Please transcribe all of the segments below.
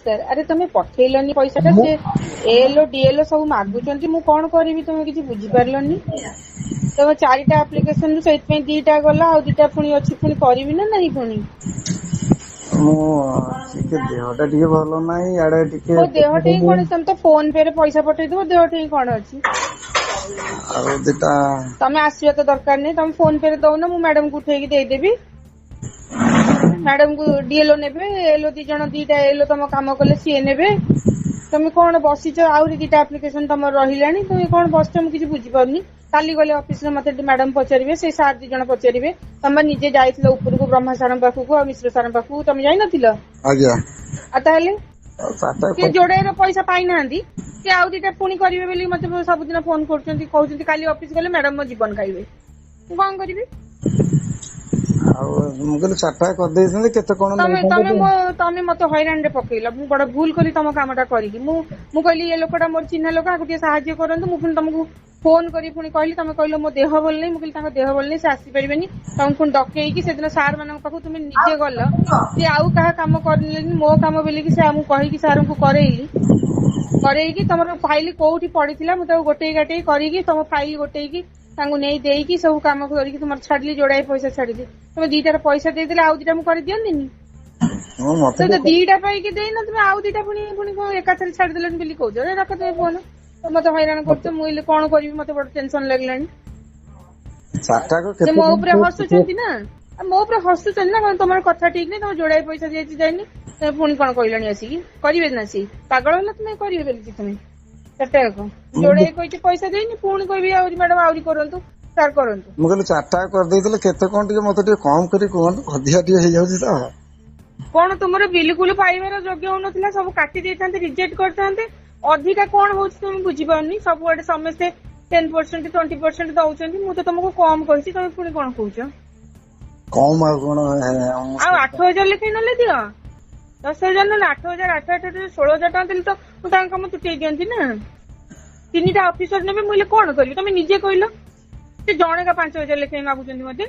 ନମସ୍କାର। ଆରେ ତମେ ପଠେଇଲନି ପଇସା ଟା, ମୁଁ ସେ ଏଲ ଡିଏଲ ସବୁ ମାଗୁଛନ୍ତି, ମୁଁ କଣ କରିବି? ତମେ କିଛି ବୁଝିପାରିଲନି। ତମେ 4ଟା ଆପ୍ଲିକେସନ ରୁ ସେଇଥିପାଇଁ 2ଟା ଗଲା, ଆଉ 2ଟା ପୁଣି ଅଛି, ପୁଣି କରିବି ନା ନାହିଁ ପୁଣି? ମୁଁ ଟିକେ ଦେହ ଟା ଟିକେ ଭଲ ନାହିଁ, ଇଆଡେ ଟିକେ ମୋ ଦେହ ଠେଇଁ କଣ? ତମେ ତ ଫୋନ ପେ ରେ ପଇସା ପଠେଇଦବ, ଦେହ ଠେଇଁ କଣ ଅଛି? ଆଉ ଦିଟା ତମେ ଆସିବା ତ ଦରକାର ନାହିଁ। ତମେ ଫୋନ ପେ ରେ ଦଉନ, ମୁଁ ମ୍ୟାଡାମକୁ ଉଠେଇକି ଦେଇଦେବି। ମ୍ୟାଡାମ କୁ ଡିଏଲଓ ନେବେ, ଏଲଓ ଦି ଜଣ, ଦିଟା ଏଲଓ ତମ କାମ କଲେ ସିଏ ନେବେ। ତମେ କଣ ବସିଛ? ଆହୁରି 2ଟା ଆପ୍ଲିକେସନ ତମର ରହିଲାଣି, ତମେ କଣ ବସିଛ? ମୁଁ କିଛି ବୁଝିପାରୁନି। କାଲି ଗଲେ ଅଫିସରେ ମତେ ମ୍ୟାଡାମ ପଚାରିବେ, ସେଇ ସାର୍ ଦି ଜଣ ପଚାରିବେ। ତମେ ନିଜେ ଯାଇଥିଲ ଉପରକୁ ବ୍ରହ୍ମା ସାରଙ୍କ ପାଖକୁ ଆଉ ମିଶ୍ର ସାରଙ୍କ ପାଖକୁ, ତମେ ଯାଇନଥିଲ? ଆଜ୍ଞା। ଆଉ ତାହେଲେ ଆଉ ଚାରିଟା ସିଏ ଯୋଡେର ପଇସା ପାଇନାହାନ୍ତି, ସେ ଆଉ 2ଟା ପୁଣି କରିବେ ବୋଲି ମତେ ସବୁଦିନ ଫୋନ କରୁଛନ୍ତି, କହୁଛନ୍ତି କାଲି ଅଫିସ ଗଲେ ମ୍ୟାଡାମ ମୋ ଜୀବନ ଖାଇବେ। ମୁଁ କଣ କରିବି? ଆଉ ମୁଁ କହିଲି 4ଟା କରିଦେଇଛନ୍ତି, କେତେ କଣ ତମେ ନେଇଥାନ୍ତେ ତମେ ତ? ମୋ ତମେ ମତେ ହଇରାଣ ରେ ପକେଇଲ। ମୁଁ ବଡ ଭୁଲ କଲି ତମ କାମଟା କରିକି। ମୁଁ କହିଲି ଏ ଲୋକଟା ମୋର ଚିହ୍ନା ଲୋକ, ଆକୁ ଟିକେ ସାହାଯ୍ୟ କରନ୍ତୁ। ମୁଁ ପୁଣି ତମକୁ ଫୋନ କରି ପୁଣି କହିଲି, ତମେ କହିଲ ମୋ ଦେହ ଭଲ ନାହିଁ। ମୁଁ କହିଲି ତାଙ୍କ ଦେହ ଭଲ ନାହିଁ, ସେ ଆସିପାରିବେନି। ତମକୁ ପୁଣି ଡକେଇକି ସେଦିନ ସାର୍ ମାନଙ୍କ ପାଖକୁ ତୁମେ ନିଜେ ଗଲ। ସିଏ ଆଉ କାହା କାମ କରିଲେନି, ମୋ କାମ ବୋଲିକି ସେ ଆମକୁ କହିକି ସାରଙ୍କୁ କରେଇଲି, କରେଇକି ତମର ଫାଇଲ କୋଉଠି ପଡିଥିଲା ମୁଁ ତାକୁ ଗୋଟେଇ ଗାଟେଇ କରିକି ତମ ଫାଇଲ ଗୋଟେଇକି ତାଙ୍କୁ ନେଇ ଦେଇକି ସବୁ କାମ କରିକି ତୁମର ଛାଡିଲି, ଯୋଡାଏ ପଇସା ଛାଡିଲି। ତମେ 2ଟାର ପଇସା ଦେଇଦେଲେ ଆଉ 2ଟା ମୁଁ କରିଦିଅନ୍ତିନି? ହଁ, ମତେ ତ 2ଟା ପାଇକି ଦେଇନ, ତୁମେ ଆଉ 2ଟା ପୁଣି ପୁଣି କଣ ଏକାଥରେ ଛାଡିଦେଲନି ବୋଲି କହୁଛ। ଏ ରଖ ତମେ ଫୋନ, ମତେ ହଇରାଣ କରୁଛ। ମୁଁ ଏଇଲେ କଣ କରିବି? ମତେ ବଡ ଟେନସନ ଲାଗିଲାଣି। ଚାରିଟାକୁ ସେ କେତେ ମୋ କଣ ଉପରେ ହସୁଛନ୍ତି ନା, ମୋ ଉପରେ ହସୁଛନ୍ତି ନା କଣ? ତମର କଥା ଠିକ ନାହିଁ, ତମ ଯୋଡାଏ ପଇସା ଦିଆଯାଇଛି ଯାଇନି, ତମେ ପୁଣି କଣ କହିଲଣି ଆସିକି କରିବେ ନା? ସେ ପାଗଳ ହେଲା ତୁମେ କରିବେ ବୋଲି। ତୁମେ 4ଟା ଯାକ ଯୋଡାଏ କହିଛି ପଇସା ଦେଇନି, ପୁଣି କହିବି ଆହୁରି ମ୍ୟାଡାମ ଆହୁରି କରନ୍ତୁ, ସାର୍ କରନ୍ତୁ। ମୁଁ କହିଲି 4ଟା କରିଦେଇଥିଲେ କେତେ କଣ ଟିକେ ମତେ ଟିକେ କମ କରି କୁହନ୍ତୁ, ଅଧିକା ଟିକେ ହେଇଯାଉଛି ତ। କଣ ତୁମର ବିଲକୁଲ ପାଇବାର ଯୋଗ୍ୟ ହଉନଥିଲା, ସବୁ କାଟି ଦେଇଥାନ୍ତେ, ରିଜେକ୍ଟ କରିଥାନ୍ତେ। ଅଧିକା କଣ ହଉଛି ତମେ ବୁଝିପାରୁନି। ସବୁଆଡେ ସମସ୍ତେ 10% 20% ଦଉଛନ୍ତି, ମୁଁ ତ ତମକୁ କମ କହିଛି, ତମେ ପୁଣି କଣ କହୁଛ? କମ ଆଉ କଣ? ଆଉ 8,000 ଲେଖାଏଁ ନେଲେ ଦିଅ, 10,000 ନହେଲେ 8,000, 8 8 16,000 ଟଙ୍କା ଦେଲେ ତ ମୁଁ ତାଙ୍କ କାମ ତୁଟେଇ ଦିଅନ୍ତି ନା। 3ଟା ଅଫିସର ନେବେ, ମୁଁ ହେଲେ କଣ କରିବି? ତମେ ନିଜେ କହିଲ। ସେ ଜଣକା 5,000 ଲେଖାଏଁ ମାଗୁଛନ୍ତି ମତେ,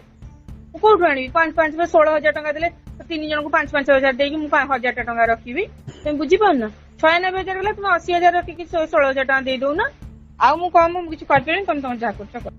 ମୁଁ କୋଉଠୁ ଆଣିବି? 5 5 16,000 ଟଙ୍କା ଦେଲେ 3 ଜଣଙ୍କୁ 5 5 ହଜାର ଦେଇକି ମୁଁ 1,000 ଟଙ୍କା ରଖିବି। ତମେ ବୁଝିପାରୁନ? 96,000 ଗଲା, ତୁମେ 80,000 ରଖିକି 16,000 ଟଙ୍କା ଦେଇ ଦଉନ। ଆଉ ମୁଁ କମ ମୁଁ କିଛି କରିପାରିବିନି, ତମେ ତମର ଯାହା କରୁଛ କର।